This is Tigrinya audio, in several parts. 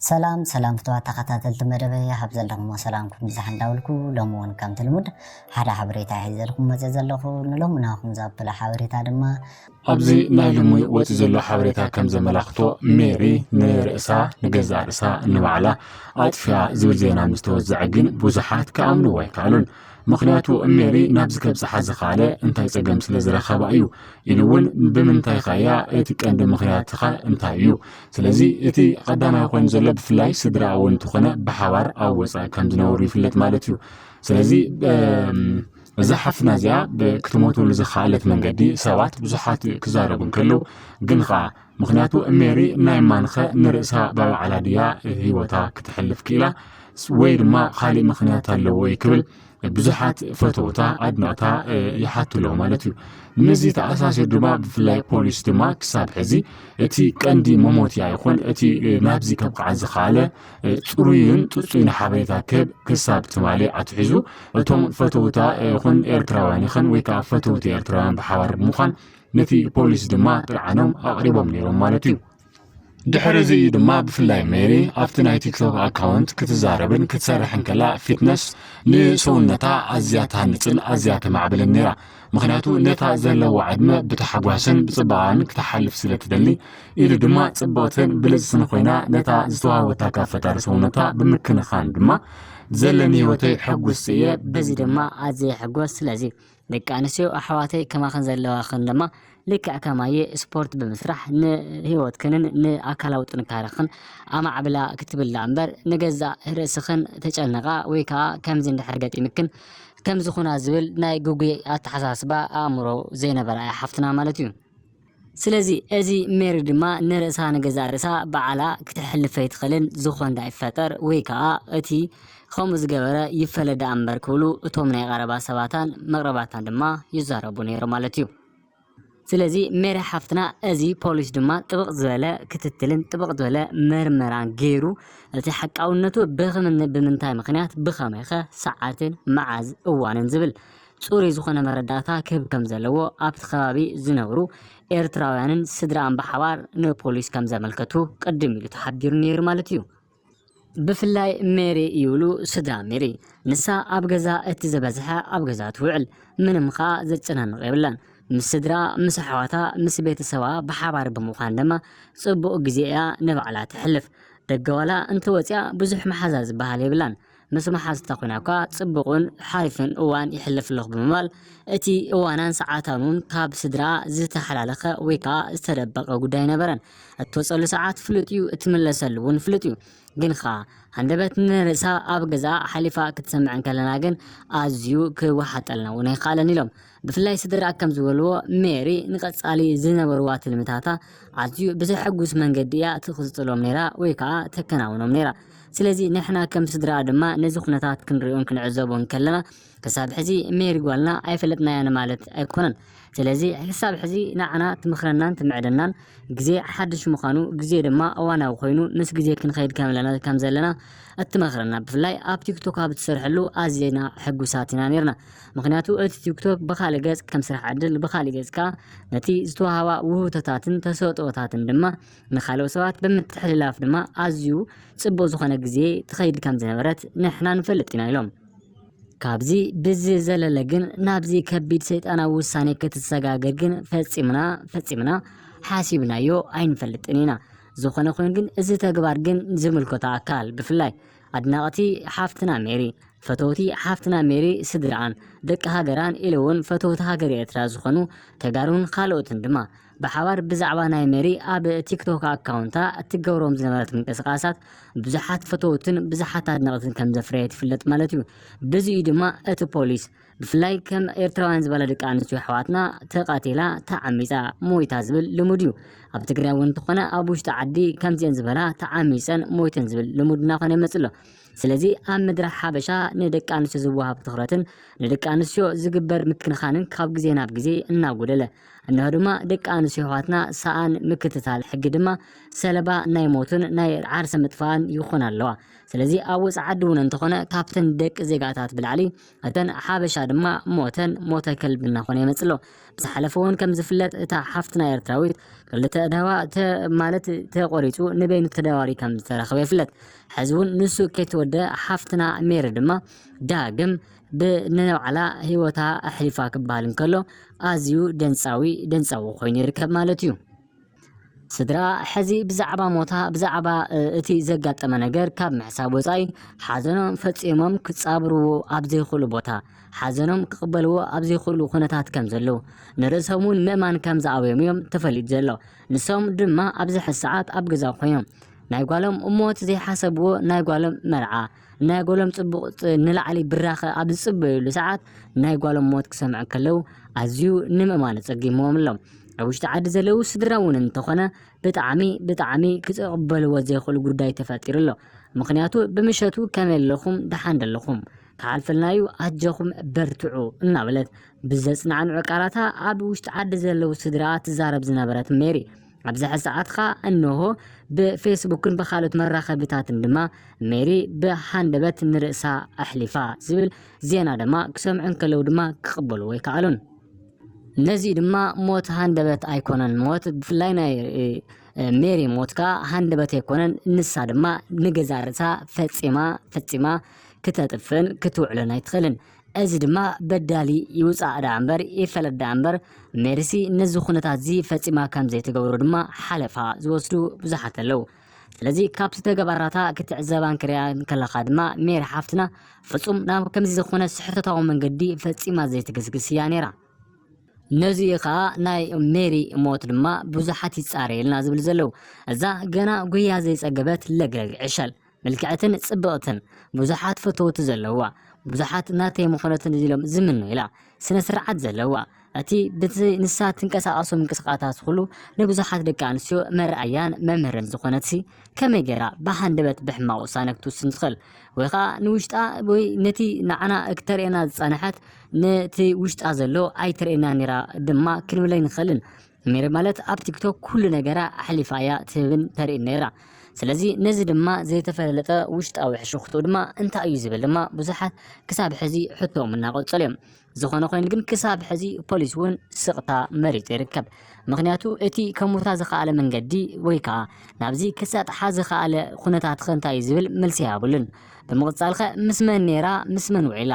ሰላም ሰላም ፍትዋት ተኸታተልቲ መደበይ፣ ኣብ ዘለኹሞ ሰላምኩም ብዝሕ እንዳበልኩ፣ ሎሚ እውን ከምቲ ልሙድ ሓደ ሓበሬታ ሒዘልኩም መፅእ ዘለኹ። ንሎሚ ናኹም ዘብል ሓበሬታ ድማ ኣብዚ ናይ ሎሚ ወፂ ዘሎ ሓበሬታ ከም ዘመላኽቶ፣ ሜሪ ንርእሳ ንገዛእ ርእሳ ንባዕላ ኣጥፊኣ ዝብል ዜና ምስ ተወዘዐ ግን ብዙሓት ክኣምንዎ ኣይከኣሉን። ምኽንያቱ ሜሪ ናብዚ ከብፅሓ ዝኸኣለ እንታይ ፀገም ስለ ዝረኸባ እዩ ኢሉ እውን ብምንታይ ኸያ እቲ ቀንዲ ምኽንያት ኸ እንታይ እዩ? ስለዚ እቲ ቀዳማይ ኮይኑ ዘሎ ብፍላይ ስድራ እውን እንተኾነ ብሓባር ኣብ ወፃኢ ከም ዝነብሩ ይፍለጥ ማለት እዩ። ስለዚ እዛ ሓፍትና እዚኣ ክትሞትሉ ዝኸኣለት መንገዲ ሰባት ብዙሓት ክዛረቡ እንከለዉ ግን ኸዓ ምኽንያቱ ሜሪ ናይ ማንኸ ንርእሳ ባባዕላ ድያ ህይወታ ክትሕልፍ ክኢላ ወይ ድማ ካሊእ ምኽንያት ኣለዎ እዩ ክብል ብዙሓት ፈተውታ ኣድናቕታ ይሓትሎ ማለት እዩ። ነዚ ተኣሳሲሩ ድማ ብፍላይ ፖሊስ ድማ ክሳብ ሕዚ እቲ ቀንዲ መሞትያ ይኹን እቲ ናብዚ ከብቅዓ ዝኸኣለ ፅሩይን ፅፁይን ሓበሬታ ክህብ ክሳብ ትማሊ ኣትሒዙ እቶም ፈተውታ ይኹን ኤርትራውያን ይኹን ወይ ከዓ ፈተውቲ ኤርትራውያን ብሓባር ብምዃን ነቲ ፖሊስ ድማ ጥርዓኖም ኣቕሪቦም ነይሮም ማለት እዩ። ድሕሪ እዚ ድማ ብፍላይ ሜሪ ኣብቲ ናይ ቲክቶክ ኣካውንት ክትዛረብን ክትሰርሕን ከላ ፊትነስ ንሰውነታ ኣዝያ ትሃንፅን ኣዝያ ተማዕብልን ነይራ። ምኽንያቱ ነታ ዘለዋ ዕድመ ብታሕጓስን ብፅባቐን ክተሓልፍ ስለ ትደሊ ኢሉ ድማ ፅብቕትን ብልፅትን ኮይና ነታ ዝተዋህበታ ካብ ፈጣሪ ሰውነታ ብምክንኻን ድማ ዘለኒ ህይወተይ ሕጉስ እየ። በዚ ድማ ኣዝየ ሕጎስ። ስለዚ ደቂ ኣንስትዮ ኣሕዋተይ ከማኽን ዘለዋኽን ድማ ልክዕ ከማየ ስፖርት ብምስራሕ ንህይወትክንን ንኣካላዊ ጥንካረኽን ኣማዕብላ ክትብላ እምበር ንገዛእ ርእስኽን ተጨነቓ ወይ ከዓ ከምዚ እንድሕር ገጢምክን ከምዚ ኹና ዝብል ናይ ግጉይ ኣተሓሳስባ ኣእምሮ ዘይነበራ እያ ሓፍትና ማለት እዩ። ስለዚ እዚ ሜሪ ድማ ንርእሳ ንገዛእ ርእሳ ባዕላ ክተሕልፍ ኣይትኽእልን፣ ዝኾን ዳኣ ይፈጠር ወይ ከዓ እቲ ከምኡ ዝገበረ ይፈለጥ ዳኣ እምበር ክብሉ እቶም ናይ ቀረባ ሰባታን መቕረባታን ድማ ይዛረቡ ነይሮም ማለት እዩ። ስለዚ ሜሪ ሓፍትና እዚ ፖሊስ ድማ ጥብቕ ዝበለ ክትትልን ጥብቕ ዝበለ መርመራን ገይሩ እቲ ሓቃውነቱ ብኽምን ብምንታይ ምኽንያት ብኸመይኸ ሰዓትን መዓዝ እዋንን ዝብል ፅሩይ ዝኾነ መረዳእታ ክህብ ከም ዘለዎ ኣብቲ ከባቢ ዝነብሩ ኤርትራውያንን ስድራኣን ብሓባር ንፖሊስ ከም ዘመልከቱ ቅድም ኢሉ ተሓቢሩ ነይሩ ማለት እዩ። ብፍላይ ሜሪ ይብሉ ስድራ ሜሪ። ንሳ ኣብ ገዛ እቲ ዝበዝሐ ኣብ ገዛ ትውዕል፣ ምንም ኸኣ ዘጨናንቕ የብላን። ምስ ስድራ፣ ምስ ኣሕዋታ፣ ምስ ቤተሰባ ብሓባር ብምዃን ድማ ጽቡቕ ግዜ እያ ንባዕላ ተሕልፍ። ደገ ዋላ እንተወጽያ ብዙሕ መሓዛ ዝበሃል የብላን። ምስ መሓዝታ ኮይና እኳ ጽቡቕን ሓሪፍን እዋን ይሕልፍ ኣለኹ ብምባል እቲ እዋናን ሰዓታን እውን ካብ ስድራ ዝተሓላለኸ ወይ ከኣ ዝተደበቐ ጉዳይ ኣይነበረን። እትወጸሉ ሰዓት ፍሉጥ እዩ፣ እትምለሰሉ እውን ፍሉጥ እዩ። ግን ኸኣ ሃንደበት ንርእሳ ኣብ ገዛኣ ሓሊፋ ክትሰምዕ እንከለና ግን ኣዝዩ ክወሓጠልና እውን ኣይከኣለን ኢሎም። ብፍላይ ስድራኣ ከም ዝበልዎ ሜሪ ንቐጻሊ ዝነበርዋ ትልምታታ ኣዝዩ ብዘሐጉስ መንገዲ እያ ትቕጽሎም ነይራ ወይ ከኣ ተከናውኖም ነይራ። ስለዚ ንሕና ከም ስድራኣ ድማ ነዚ ኩነታት ክንሪኦን ክንዕዘቦን ከለና ክሳብ ሕዚ ሜሪ ጓልና ኣይፈለጥናያን ማለት ኣይኮነን። ስለዚ ክሳብ ሕዚ ንዓና ትምኽረናን ትምዕደናን ግዜ ሓድሽ ምዃኑ፣ ግዜ ድማ እዋናዊ ኮይኑ ምስ ግዜ ክንኸይድ ከም ዘለና ከም ዘለና እትመኽረና። ብፍላይ ኣብ ቲክቶክ ኣብ ትሰርሐሉ ኣዝና ሕጉሳት ኢና ነይርና። ምኽንያቱ እቲ ቲክቶክ ብኻልእ ገጽ ከም ስራሕ ዕድል፣ ብኻልእ ገጽ ከኣ ነቲ ዝተዋህባ ውህብቶታትን ተሰጥኦታትን ድማ ንኻልኦት ሰባት ብምትሕልላፍ ድማ ኣዝዩ ጽቡቕ ዝኾነ ግዜ ትኸይድ ከም ዝነበረት ንሕና ንፈልጥ ኢና ኢሎም። ካብዚ ብዝዘለለ ግን ናብዚ ከቢድ ሰይጣናዊ ውሳኔ ክትሰጋገር ግን ፈጺምና ፈጺምና ሓሲብናዮ ኣይንፈልጥን ኢና። ዝኾነ ኮይኑ ግን እዚ ተግባር ግን ዝምልከቶ ኣካል ብፍላይ ኣድናቕቲ ሓፍትና ሜሪ፣ ፈተውቲ ሓፍትና ሜሪ ስድራኣን፣ ደቂ ሃገራን ኢሉ እውን ፈተውቲ ሃገር ኤርትራ ዝኾኑ ተጋሩን ካልኦትን ድማ ብሓባር ብዛዕባ ናይ ሜሪ ኣብ ቲክቶክ ኣካውንታ እትገብሮም ዝነበረት ምንቅስቃሳት ብዙሓት ፈተውትን ብዙሓት ኣድነቕትን ከም ዘፍረየት ይፍለጥ ማለት እዩ። ብዚኡ ድማ እቲ ፖሊስ ብፍላይ ከም ኤርትራውያን ዝበላ ደቂ ኣንስትዮ ኣሕዋትና ተቓቲላ ተዓሚጻ ሞይታ ዝብል ልሙድ እዩ። ኣብ ትግራይ እውን እንተኾነ ኣብ ውሽጢ ዓዲ ከምዚአን ዝበላ ተዓሚጸን ሞይተን ዝብል ልሙድ እናኾነ ይመጽእ ኣሎ። ስለዚ ኣብ ምድሪ ሓበሻ ንደቂ ኣንስትዮ ዝወሃብ ትኹረትን ንደቂ ኣንስትዮ ዝግበር ምክንኻንን ካብ ግዜ ናብ ግዜ እናጎደለ፣ እንሆ ድማ ደቂ ኣንስትዮ ኣሕዋትና ሰኣን ምክትታል ሕጊ ድማ ሰለባ ናይ ሞትን ናይ ዓርሰ ምጥፋእን ይኾና ኣለዋ። ስለዚ ኣብ ወፃኢ ዓዲ እውን እንተኾነ ካብተን ደቂ ዜጋታት ብላዕሊ እተን ሓበሻ ድማ ሞተን ሞተ ከልቢ እናኾነ ይመፅእ ኣሎ። ብዝሓለፈ እውን ከም ዝፍለጥ እታ ሓፍትና ኤርትራዊት ክልተ እዳዋ ተ- ማለት ተቆሪፁ ንበይኑ ተደዋሪ ከም ዝተረኸበ ይፍለጥ። ሕዚ እውን ንሱ ከይተወደ ሓፍትና ሜሪ ድማ ዳግም ብንባዕላ ህይወታ ኣሕሊፋ ክበሃል እንከሎ ኣዝዩ ደንፃዊ ደንፃዊ ኮይኑ ይርከብ ማለት እዩ። ስድራ ሕዚ ብዛዕባ ሞታ ብዛዕባ እቲ ዘጋጠመ ነገር ካብ ምሕሳብ ወፃኢ ሓዘኖም ፈፂሞም ክፃብርዎ ኣብ ዘይኽእሉ ቦታ ሓዘኖም ክቕበልዎ ኣብ ዘይኽእሉ ኩነታት ከም ዘለዉ ንርእሶም እውን ምእማን ከም ዝኣበዮም እዮም ተፈሊጡ ዘሎ። ንሶም ድማ ኣብዚ ሕዚ ሰዓት ኣብ ገዛ ኮይኖም ናይ ጓሎም ሞት ዘይሓሰብዎ ናይ ጓሎም መርዓ ናይ ጓሎም ፅቡቕ ንላዕሊ ብራኸ ኣብ ዝፅበዩሉ ሰዓት ናይ ጓሎም ሞት ክሰምዑ ከለዉ ኣዝዩ ንምእማን ጸጊምዎም ኣሎ። ኣብ ውሽጢ ዓዲ ዘለዉ ስድራ እውን እንተኾነ ብጣዕሚ ብጣዕሚ ክቕበልዎ ዘይኽእሉ ጉዳይ ተፈጢሩ ኣሎ። ምኽንያቱ ብምሸቱ ከመይ ኣለኹም ደሓን ደለኹም ክሓልፈልናዩ ኣጆኹም በርትዑ እናበለት ብዘጽናንዑ ቃላታ ኣብ ውሽጢ ዓዲ ዘለዉ ስድራ ትዛረብ ዝነበረት ሜሪ ኣብዚ ሕዚ ሰዓት ኸኣ እንሆ ብፌስቡክን ብኻልኦት መራኸቢታትን ድማ ሜሪ ብሃንደበት ንርእሳ ኣሕሊፋ ዝብል ዜና ድማ ክሰምዑ እንከለዉ ድማ ክቕበልዎ ኣይከኣሉን። ነዚ ድማ ሞት ሃንደበት ኣይኮነን ሞት ብፍላይ ናይ ሜሪ ሞት ከኣ ሃንደበት ኣይኮነን። ንሳ ድማ ንገዛ ርእሳ ፈጺማ ፈጺማ ክተጥፍእን ክትውዕልን ኣይትኽእልን። እዚ ድማ በዳሊ ይውጻእ ደኣ እምበር ይፈለጥ ደኣ እምበር ሜርሲ ነዚ ኩነታት እዚ ፈጺማ ከም ዘይትገብሮ ድማ ሓለፋ ዝወስዱ ብዙሓት ኣለዉ። ስለዚ ካብቲ ተገባራታ ክትዕዘባን ክሪኣን ከለኻ ድማ ሜሪ ሓፍትና ፍጹም ናብ ከምዚ ዝኾነ ስሕተታዊ መንገዲ ፈጺማ ዘይትግስግስ እያ ነይራ። ነዚ እዩ ኸኣ ናይ ሜሪ ሞት ድማ ብዙሓት ይጻረየልና ዝብል ዘለዉ። እዛ ገና ጉያ ዘይጸገበት ለግለግ ዕሸል ምልክዕትን ጽብቕትን ብዙሓት ፈተውቲ ዘለዋ ብዙሓት ናተይ ምኾነትን ኢሎም ዝምኑ ኢላ ስነ ስርዓት ዘለዋ እቲ ብቲ ንሳ ትንቀሳቐሶ ምንቅስቃሳት ኩሉ ንብዙሓት ደቂ ኣንስትዮ መርኣያን መምህርን ዝኾነትሲ ከመይ ገይራ ብሃንደበት ብሕማቕ ውሳነ ክትውስን ትኽእል ወይ ከዓ ንውሽጣ ወይ ነቲ ንዓና ክተርእየና ዝጸንሐት ነቲ ውሽጣ ዘሎ ኣይተርእየና ነይራ ድማ ክንብለ ንኽእልን ሜሪ ማለት ኣብ ቲክቶክ ኩሉ ነገራ ኣሕሊፋ እያ ትህብን ተርእን ነይራ። ስለዚ ነዚ ድማ ዘይተፈለጠ ውሽጣዊ ሕሹኽትኡ ድማ እንታይ እዩ ዝብል ድማ ብዙሓት ክሳብ ሕዚ ሕቶኦም እናቐጸሉ እዮም። ዝኾነ ኮይኑ ግን ክሳብ ሕዚ ፖሊስ እውን ስቕታ መሪጹ ይርከብ። ምኽንያቱ እቲ ከሙታ ዝኸኣለ መንገዲ ወይ ከዓ ናብዚ ክሳጥሓ ዝኸኣለ ኩነታት ኸ እንታይ እዩ ዝብል መልሲ ኣይሃብሉን። ብምቕጻል ኸ ምስ መን ነይራ ምስ መን ውዒላ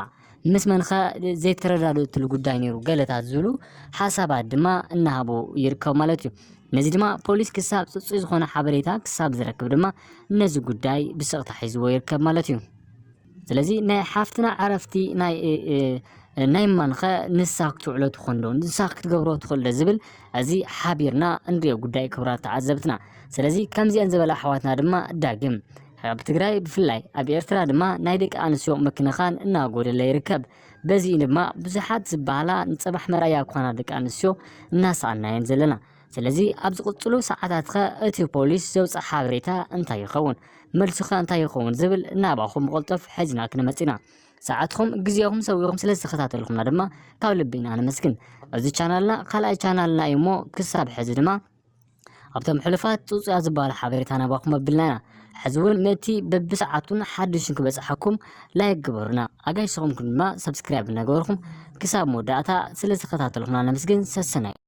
ምስ መን ኸ ዘይተረዳድእትሉ ጉዳይ ነይሩ ገለታት ዝብሉ ሓሳባት ድማ እናሃቡ ይርከቡ ማለት እዩ። ነዚ ድማ ፖሊስ ክሳብ ጽጹይ ዝኾነ ሓበሬታ ክሳብ ዝረክብ ድማ ነዚ ጉዳይ ብስቕታ ሒዝዎ ይርከብ ማለት እዩ። ስለዚ ናይ ሓፍትና ዕረፍቲ ናይ ናይ ማንኸ ንሳ ክትውዕሎ ትኾን ዶ ንሳ ክትገብሮ ትኽእል ዶ ዝብል እዚ ሓቢርና እንሪኦ ጉዳይ ክብራት ተዓዘብትና። ስለዚ ከምዚአን ዝበላ ኣሕዋትና ድማ ዳግም ኣብ ትግራይ ብፍላይ ኣብ ኤርትራ ድማ ናይ ደቂ ኣንስትዮ ምክንኻን እናጎደለ ይርከብ። በዚ ድማ ብዙሓት ዝበሃላ ንፅባሕ መርኣያ ክኾና ደቂ ኣንስትዮ እናሰኣናየን ዘለና። ስለዚ ኣብ ዝቕፅሉ ሰዓታት ኸ እቲ ፖሊስ ዘውፅእ ሓበሬታ እንታይ ይኸውን? መልሱ ኸ እንታይ ይኸውን ዝብል ናባኹም ብቕልጡፍ ሒዝና ክንመፅእ ኢና። ሰዓትኹም ግዜኹም ሰዊእኹም ስለ ዝተኸታተልኩምና ድማ ካብ ልቢ ኢና ነመስግን። እዚ ቻናልና ካልኣይ ቻናልና እዩ እሞ ክሳብ ሕዚ ድማ ኣብቶም ሕሉፋት ፅፁያ ዝበሃሉ ሓበሬታ ናባኹም ኣቢልና ኢና። ሕዚ እውን ምእንቲ በብሰዓቱን ሓድሽን ክበፅሓኩም ላይክ ግበሩና። ኣጋይሽ ዝኾንኩም ድማ ሰብስክራይብ እናገበርኩም ክሳብ መወዳእታ ስለ ዝተኸታተልኩምና ነመስግን። ሰሰናዩ።